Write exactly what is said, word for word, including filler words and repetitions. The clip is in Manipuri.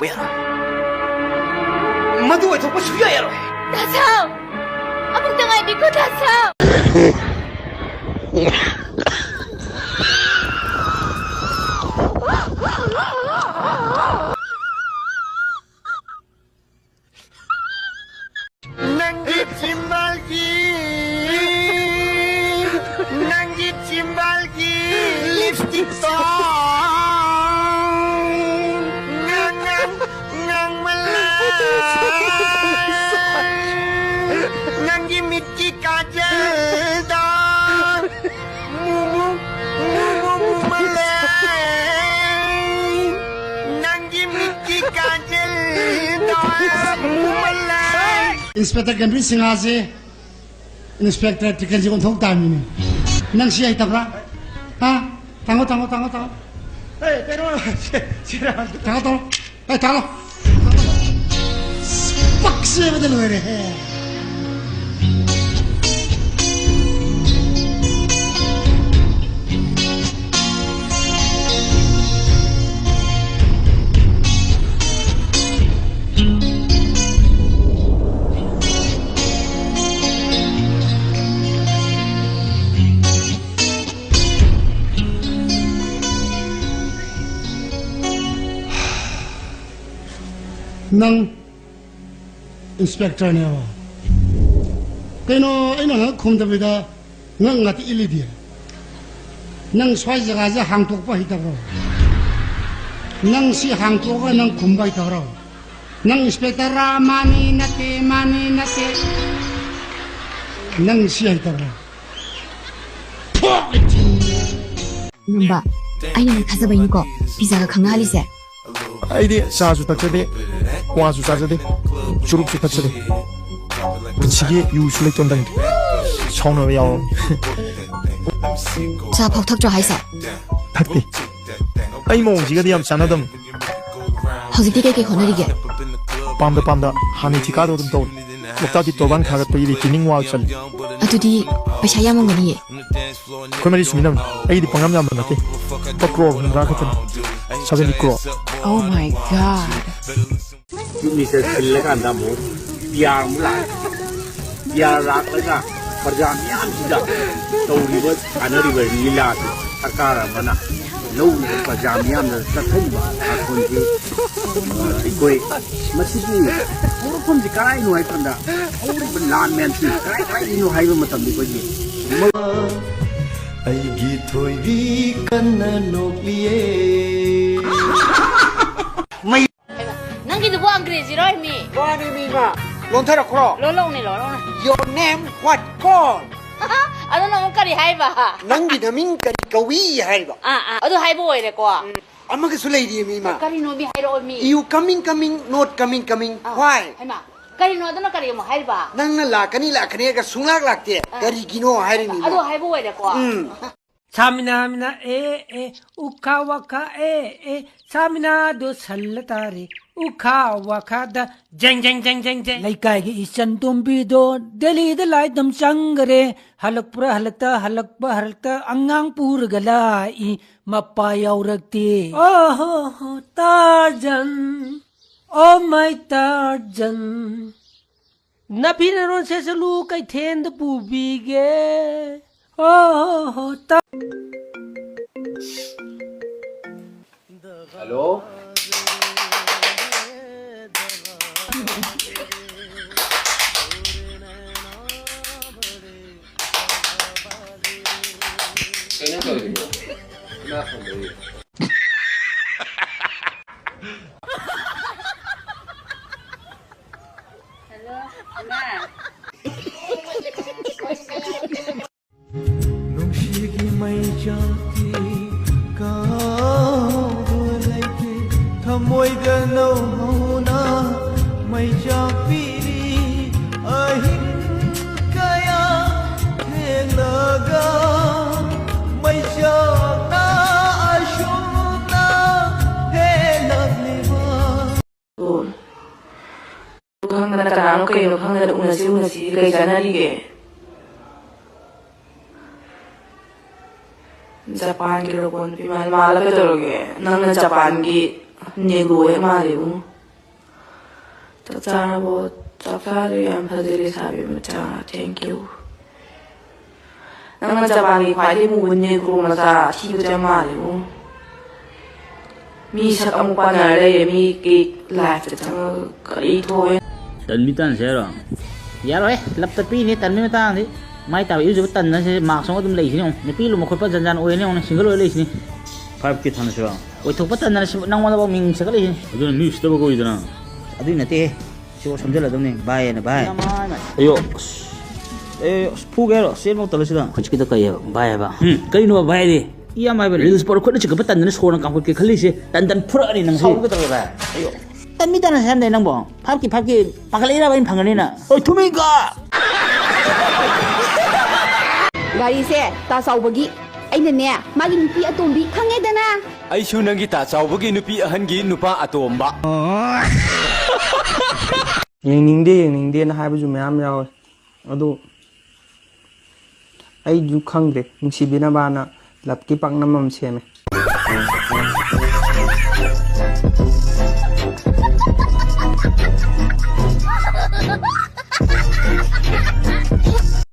ꯌꯥꯔꯣꯏ꯫ ꯃꯗꯨ ꯑꯣꯏꯊꯣꯛꯄ ꯁꯨꯛꯌꯥ ꯌꯥꯔꯣꯏ꯫ ꯗꯥꯁꯥꯎ! ꯑꯃꯨꯛꯇ ꯉꯥꯏꯕꯤꯈꯣ, ꯗꯥꯁꯥꯎ! ꯅꯪꯒꯤ ꯆꯤꯝꯕꯥꯜꯒꯤ, ꯅꯪꯒꯤ ꯆꯤꯝꯕꯥꯜꯒꯤ ꯂꯤꯞꯁꯇꯤꯛꯇꯣ ꯉꯥꯡ, ꯉꯥꯡ, ꯉꯥꯡꯃꯜꯂꯦ꯫ ꯅꯪꯒꯤ ꯃꯤꯠꯀꯤ ꯀꯥꯖꯜꯗꯣ ꯃꯨ, ꯃꯨ, ꯃꯨ, ꯃꯨ, ꯃꯨꯃꯜꯂꯦ꯫ ꯅꯪꯒꯤ ꯃꯤꯠꯀꯤ ꯀꯥꯖꯜꯗꯣ ꯃꯨꯃꯜꯂꯦ꯫ ꯏꯟꯁꯄꯦꯛꯇꯔ ꯒꯝꯚꯤꯔ ꯁꯤꯡꯍꯁꯦ ꯏꯟꯁꯄꯦꯛꯇꯔ ꯇꯤꯀꯦꯟꯁꯦ ꯑꯣꯟꯊꯣꯛ ꯇꯥꯃꯤꯅꯦ꯫ ꯅꯪ ꯁꯤ ꯍꯩꯇꯕ꯭ꯔꯥ? ꯍꯥ? ꯊꯥꯡꯉꯣ, ꯊꯥꯡꯉꯣ, ꯊꯥꯡꯉꯣ, ꯊꯥꯡꯉꯣ꯫ ꯑꯦ, ꯀꯩꯅꯣ, ꯁꯤ, ꯁꯤ ꯊꯥꯡꯉꯣ, ꯊꯥꯡꯉꯣ꯫ ꯑꯦ, ꯊꯥꯡꯉꯣ꯫ ꯄꯛꯁꯦꯕꯗ ꯂꯣꯏꯔꯦꯍꯦ꯫ ꯅꯪ ꯏꯟꯁꯄꯦꯛꯇꯔꯅꯦꯕ? ꯀꯩꯅꯣ, ꯑꯩꯅ ꯍꯪꯉ ꯈꯨꯝꯗꯕꯤꯗ ꯉꯛ ꯉꯥꯛꯇ ꯏꯜꯂꯤꯗꯤ? ꯅꯪ ꯁ꯭ꯋꯥꯏ ꯖꯒꯥꯁꯦ ꯍꯥꯡꯇꯣꯛꯄ ꯍꯩꯇꯕ꯭ꯔꯣ? ꯅꯪ ꯁꯤ ꯍꯥꯡꯇꯣꯛꯑꯒ ꯅꯪ ꯈꯨꯝꯕ ꯍꯩꯇꯕ꯭ꯔꯣ? ꯅꯪ ꯏꯟꯁꯄꯦꯛꯇꯔꯔꯥ? ꯃꯥꯅꯤ, ꯅꯠꯇꯦ, ꯃꯥꯅꯤ, ꯅꯠꯇꯦ꯫ ꯅꯪ ꯁꯤ ꯍꯩꯇꯕ꯭ꯔꯣ? ꯊꯣꯛ! ꯅꯨꯡꯕ, ꯑꯩꯅ ꯅꯪ ꯊꯥꯖꯕꯩꯅꯤꯀꯣ ꯄꯤꯖꯥꯒ ꯈꯪꯅꯍꯜꯂꯤꯁꯦ꯫ ꯑꯩꯗꯤ ꯆꯥꯁꯨ ꯊꯛꯆꯗꯦ, ꯀ꯭ꯋꯥꯁꯨ ꯆꯥꯖꯗꯦ, ꯆꯨꯔꯨꯞꯁꯨ ꯊꯛꯆꯗꯦ꯫ ꯄꯨꯟꯁꯤꯒꯤ ꯌꯨꯁꯨ ꯂꯩꯇꯣꯟꯗꯪꯗꯦ꯫ ꯁꯥꯎꯅꯕ ꯌꯥꯎꯔꯕꯅꯤ꯫ ꯆꯥ ꯐꯥꯎ ꯊꯛꯇ꯭ꯔꯣ ꯍꯥꯏꯁꯦ? ꯊꯛꯇꯦ꯫ ꯑꯩ ꯃꯑꯣꯡꯁꯤꯒꯗꯤ ꯌꯥꯝ ꯆꯥꯟꯅꯗꯕꯅꯤ꯫ ꯍꯧꯖꯤꯛꯇꯤ ꯀꯩꯀꯩ ꯍꯣꯠꯅꯔꯤꯒꯦ? ꯄꯥꯝꯗ ꯄꯥꯝꯗ ꯍꯥꯟꯅꯩ ꯊꯤꯀꯥꯗꯣ ꯑꯗꯨꯝ ꯇꯧꯔꯤ꯫ ꯂꯣꯛꯇꯥꯛꯀꯤ ꯇꯣꯔꯕꯥꯟ ꯊꯥꯒꯠꯄꯒꯤ retaining wall ꯆꯜꯂꯤ꯫ ꯑꯗꯨꯗꯤ ꯄꯩꯁꯥ ꯌꯥꯝꯃꯝꯒꯅꯤꯌꯦ꯫ ꯑꯩꯈꯣꯏ ꯃꯔꯤ ꯁꯨꯃꯤꯟꯅꯕꯅꯤ꯫ ꯑꯩꯒꯤꯗꯤ ꯄꯪꯌꯥꯝ ꯌꯥꯝꯕ ꯅꯠꯇꯦ꯫ ꯂꯨꯄꯥ ꯀ꯭ꯔꯣꯔ ꯍꯨꯝꯗ꯭ꯔꯥ ꯈꯛꯇꯅꯤ꯫ Seven crore. Oh my God. Chief minister ꯁꯤꯜꯂꯀꯥꯟꯗ ꯑꯃꯨꯛ ꯄꯤ ꯑꯥꯔ ꯑꯃꯨꯛ ꯂꯥꯛꯑꯦ꯫ ꯄꯤ ꯑꯥꯔ ꯂꯥꯛꯂꯒ ꯄ꯭ꯔꯖꯥ ꯃꯤꯌꯥꯝꯁꯤꯗ ꯇꯧꯔꯤꯕ ꯁꯥꯟꯅꯔꯤꯕ ꯂꯤꯂꯥꯁꯤ ꯁꯔꯀꯥꯔ ꯑꯃꯅ ꯂꯧꯔꯤꯕ ꯄ꯭ꯔꯖꯥ ꯃꯤꯌꯥꯝꯗ ꯆꯠꯊꯔꯤꯕ ꯁꯥꯁꯣꯟꯁꯤ, ꯑ, ꯑꯩꯈꯣꯏ ꯃꯁꯤꯒꯤ ꯍꯧꯔꯛꯐꯝꯁꯤ ꯀꯔꯥꯏꯅꯣ ꯍꯥꯏꯕ ꯀꯥꯟꯗ ꯍꯧꯔꯤꯕ ꯂꯥꯟ ꯃꯌꯥꯝꯁꯤ ꯀꯔꯥꯏ ꯀꯔꯥꯏꯗꯒꯤꯅꯣ ꯍꯥꯏꯕ ꯃꯇꯝꯗ ꯑꯩꯈꯣꯏꯒꯤ ꯑꯩꯒꯤ ꯊꯣꯏꯕꯤ ꯀꯟꯅ ꯅꯣꯛꯂꯤꯌꯦ꯫ ꯃꯩ ꯍꯩꯃꯥ, ꯅꯪꯒꯤꯗꯨꯕꯨ ꯑꯪꯒ꯭ꯔꯦꯖꯤꯔꯣ ꯃꯤ? ꯃꯥꯅꯤ ꯃꯤ ꯃꯥ꯫ ꯂꯣꯟꯊꯔꯛꯈ꯭ꯔꯣ꯫ ꯂꯣꯜꯂꯛꯎꯅꯦ, ꯂꯣꯜꯂꯛꯎꯅꯦ꯫ Your name what call? ꯑꯗꯨꯅ ꯑꯃꯨꯛ ꯀꯔꯤ ꯍꯥꯏꯕ? ꯅꯪꯒꯤ ꯅꯃꯤꯡ ꯀꯔꯤ ꯀꯧꯏ ꯍꯥꯏꯔꯤꯕ? ꯑꯥ, ꯑꯥ, ꯑꯗꯨ ꯍꯥꯏꯕ ꯑꯣꯏꯔꯦꯀꯣ꯫ ꯎꯝ꯫ ꯑꯃꯒꯁꯨ ꯂꯩꯔꯤꯌꯦ ꯃꯤ ꯃꯥ꯫ ꯀꯔꯤꯅꯣ ꯃꯤ ꯍꯥꯏꯔꯛꯑꯣ ꯃꯤ? You coming, coming, not coming, coming. Ah, why? ꯍꯩꯃꯥ, ꯀꯔꯤꯅꯣ ꯑꯗꯨꯅ ꯀꯔꯤ ꯑꯃꯨꯛ ꯍꯥꯏꯔꯤꯕ? ꯅꯪꯅ ꯂꯥꯛꯀꯅꯤ ꯂꯥꯛꯀꯅꯤ ꯍꯥꯏꯔꯒ ꯁꯨꯡꯂꯥꯛ ꯂꯥꯛꯇꯦ꯫ ꯑꯥ꯫ ꯀꯔꯤꯒꯤꯅꯣ ꯍꯥꯏꯔꯤꯅꯤ ꯑꯗꯨ ꯃꯥ꯫ ꯍꯥꯏꯕ ꯑꯣꯏꯔꯦꯀꯣ꯫ ꯎꯝ꯫ ꯁꯥꯃꯤꯅꯥ ꯃꯤꯅꯥ ꯑꯦ ꯑꯦ, ꯎꯈꯥ ꯋꯥꯈꯥ ꯑꯦ ꯑꯦ, ꯁꯥꯃꯤꯅꯥꯗꯣ ꯁꯜꯂ ꯇꯥꯔꯦ꯫ ꯎꯈꯥ ꯋꯥꯈꯥꯗ ꯖꯦꯡ ꯖꯦꯡ ꯖꯦꯡ ꯖꯦꯡ ꯖꯦꯡ꯫ ꯂꯩꯀꯥꯏꯒꯤ ꯏꯆꯟ ꯇꯣꯝꯕꯤꯗꯣ ꯗꯦꯜꯂꯤꯗ ꯂꯥꯏꯗꯝ ꯆꯪꯒꯔꯦ꯫ ꯍꯜꯂꯛꯄ꯭ꯔꯥ ꯍꯜꯂꯛꯇ, ꯍꯜꯂꯛꯄ ꯍꯜꯂꯛꯇ ꯑꯉꯥꯡ ꯄꯨꯔꯒ ꯂꯥꯛꯏ꯫ ꯃꯄꯥ ꯌꯥꯎꯔꯛꯇꯦ꯫ ꯑꯣ ꯍꯣ ꯍꯣ, ꯇꯥꯔꯖꯟ꯫ ꯑꯣ ꯃꯥꯏ ꯇꯥꯔꯖꯟ꯫ ꯅꯐꯤ ꯅꯔꯣꯟ ꯁꯦꯠꯆꯜꯂꯨ, ꯀꯩꯊꯦꯜꯗ ꯄꯨꯕꯤꯒꯦ꯫ ꯍꯣ, ꯍꯣ, ꯍꯣ, ꯇ- ꯍꯜꯂꯣ꯫ ꯀꯩꯅꯣ ꯇꯧꯔꯤꯗꯨꯕꯣ? ꯏꯃꯥ ꯐꯣꯟ ꯇꯧꯔꯤ꯫ ꯍꯜꯂꯣ, ꯏꯃꯥ꯫ ꯅꯨꯡꯁꯤꯒꯤ ꯃꯩꯆꯥꯛꯇꯤ ꯀꯥꯎꯕ ꯂꯩꯇꯦ, ꯊꯃꯣꯏꯗ ꯅꯧꯍꯧꯅ ꯃꯩꯆꯥꯛ ꯄꯤꯔꯤ꯫ ꯑꯍꯤꯡ ꯀꯌꯥ ꯊꯦꯡꯂꯒ ꯃꯩꯆꯥꯛꯅ ꯑꯁꯨꯝꯅ ꯍꯦꯜꯂꯛꯂꯤꯕ꯫ ꯑꯣ꯫ ꯈꯪꯗꯅ ꯀꯅꯥꯅꯣ ꯀꯩꯅꯣ ꯈꯪꯗꯅ ꯎꯅꯁꯤ ꯎꯅꯁꯤ ꯀꯩ ꯆꯥꯟꯅꯔꯤꯒꯦ? ꯖꯄꯥꯟꯒꯤ ꯔꯣꯕꯣꯠ ꯅꯨꯄꯤ ꯃꯥꯜꯂꯦ꯫ ꯃꯥꯜꯂ ꯀꯩꯗꯧꯔꯒꯦ? ꯅꯪꯅ ꯖꯄꯥꯟꯒꯤ ꯅꯦꯒ꯭ꯔꯣ ꯍꯦꯛ ꯃꯥꯜꯂꯦ ꯏꯕꯨꯡꯉꯣ꯫ ꯆꯥꯛ ꯆꯥꯔꯕꯣ? ꯆꯥꯛ ꯆꯥꯗ꯭ꯔꯤ꯫ ꯌꯥꯝ ꯐꯖꯩ ꯂꯩꯁꯥꯕꯤ ꯃꯆꯥ꯫ Thank you꯫ ꯅꯪꯅ ꯖꯄꯥꯟꯒꯤ ꯈ꯭ꯋꯥꯏꯗꯒꯤ ꯃꯨꯕ ꯅꯦꯒ꯭ꯔꯣ ꯃꯆꯥ ꯑꯊꯤꯕꯗꯣ ꯌꯥꯝ ꯃꯥꯜꯂꯦ ꯏꯕꯨꯡꯉꯣ꯫ ꯃꯤ ꯁꯛ ꯑꯃꯨꯛ ꯄꯥꯟꯅꯔ ꯂꯩꯔꯦ, ꯃꯤꯒꯤ ꯂꯥꯏꯐꯇ ꯆꯪꯉꯒ ꯀꯔꯤ ꯊꯣꯛꯑꯦ? ꯇꯟꯕꯤ ꯇꯟꯁꯦ ꯍꯥꯏꯔꯣ? ꯌꯥꯔꯣꯏ, ꯂꯞꯇ ꯄꯤꯅꯤ ꯇꯟꯕꯤ ꯃꯇꯥꯡꯗꯤ꯫ ꯃꯥꯏ ꯇꯥꯕ ꯏꯔꯨꯖꯕ ꯇꯟꯗꯅ ꯁꯤ ꯃꯥꯛꯁ ꯑꯃ ꯑꯗꯨꯝ ꯂꯩꯁꯤꯅꯤ ꯌꯦꯡꯉꯨ꯫ ꯅꯨꯄꯤ ꯂꯨꯝꯕ ꯈꯣꯠꯄ ꯖꯟꯖꯥꯟ ꯑꯣꯏꯔꯅꯤ ꯌꯦꯡꯉꯨ, ꯁꯤꯡꯒꯜ ꯑꯣꯏꯔ ꯂꯩꯁꯤꯅꯤ꯫ ꯐꯥꯏꯚ ꯀꯦ ꯊꯥꯅꯁꯤꯔꯣ? ꯑꯣꯏꯊꯣꯛꯄ ꯇꯟꯗꯅ ꯁꯤ ꯅꯪꯉꯣꯟꯗꯐꯥꯎ ꯃꯤꯡ ꯁꯦꯠꯀꯠꯂꯛꯏꯁꯤꯅꯤ꯫ ꯑꯗꯨꯅ ꯃꯤ ꯎꯁꯤꯠꯇꯕ ꯀꯧꯏꯗꯅ꯫ ꯑꯗꯨꯏ ꯅꯠꯇꯦꯍꯦ꯫ ꯁꯤꯕꯨ ꯁꯝꯖꯜꯂꯗꯕꯅꯤ, ꯚꯥꯏ ꯍꯥꯏꯅ ꯚꯥꯏ꯫ ꯌꯥꯝ ꯍꯥꯏꯅ꯫ ꯑꯌꯣ, ꯑꯁ꯫ ꯑꯦ, ꯑꯁ, ꯐꯨꯒꯦ ꯍꯥꯏꯔꯣ? ꯆꯦꯟꯕ ꯇꯜꯂꯁꯤꯗ꯫ ꯍꯧꯖꯤꯛꯀꯤꯗꯣ ꯀꯩ ꯍꯥꯏꯕ? ꯚꯥꯏ ꯍꯥꯏꯕ? ꯎꯝ, ꯀꯩꯅꯣ ꯚꯥꯏ ꯍꯥꯏꯗꯤ? ꯏꯌꯥꯝꯕ ꯍꯥꯏꯕ reels ꯄꯣꯔ ꯈꯨꯠꯅ ꯆꯤꯛꯈꯠꯄ ꯇꯟꯗꯅ ꯁꯣꯔꯅ ꯀꯥꯝꯈꯠꯀꯦ ꯈꯜꯂꯤꯁꯦ ꯇꯟ ꯇꯟ ꯐꯨꯔꯛꯑꯅꯤ ꯅꯪ꯫ ꯁꯥꯎꯕ ꯀꯩꯗꯧꯔꯒꯦ ꯚꯥꯏ? ꯑꯌꯣ꯫ ꯇꯟꯃꯤ ꯇꯟꯅ ꯁꯦꯝꯗꯦ ꯅꯪꯕꯣ꯫ ꯐꯥꯞꯀꯤ, ꯐꯥꯞꯀꯤ ꯄꯥꯈꯠꯂꯛꯏꯔꯕ ꯑꯩꯅ ꯐꯪꯒꯅꯤꯅ? ꯑꯣꯏ, ꯊꯨꯃꯤꯒ! ꯒꯥꯔꯤꯁꯦ ꯇꯥ ꯆꯥꯎꯕꯒꯤ꯫ ꯑꯩꯅꯅꯦ, ꯃꯥꯒꯤ ꯅꯨꯄꯤ ꯑꯇꯣꯝꯕꯤ ꯈꯪꯉꯦꯗꯅ꯫ ꯑꯩꯁꯨ ꯅꯪꯒꯤ ꯇꯥ ꯆꯥꯎꯕꯒꯤ ꯅꯨꯄꯤ ꯑꯍꯟꯒꯤ ꯅꯨꯄꯥ ꯑꯇꯣꯝꯕ꯫ ꯌꯦꯡꯅꯤꯡꯗꯦ, ꯌꯦꯡꯅꯤꯡꯗꯦꯅ ꯍꯥꯏꯕꯁꯨ ꯃꯌꯥꯝ ꯌꯥꯎꯋꯦ꯫ ꯑꯗꯨ ꯑꯩꯁꯨ ꯈꯪꯗ꯭ꯔꯦ, ꯅꯨꯡꯁꯤꯕꯤꯅꯕꯅ ꯂꯞꯀꯤ ꯄꯥꯛꯅꯝ ꯑꯃ ꯁꯦꯝꯃꯦ꯫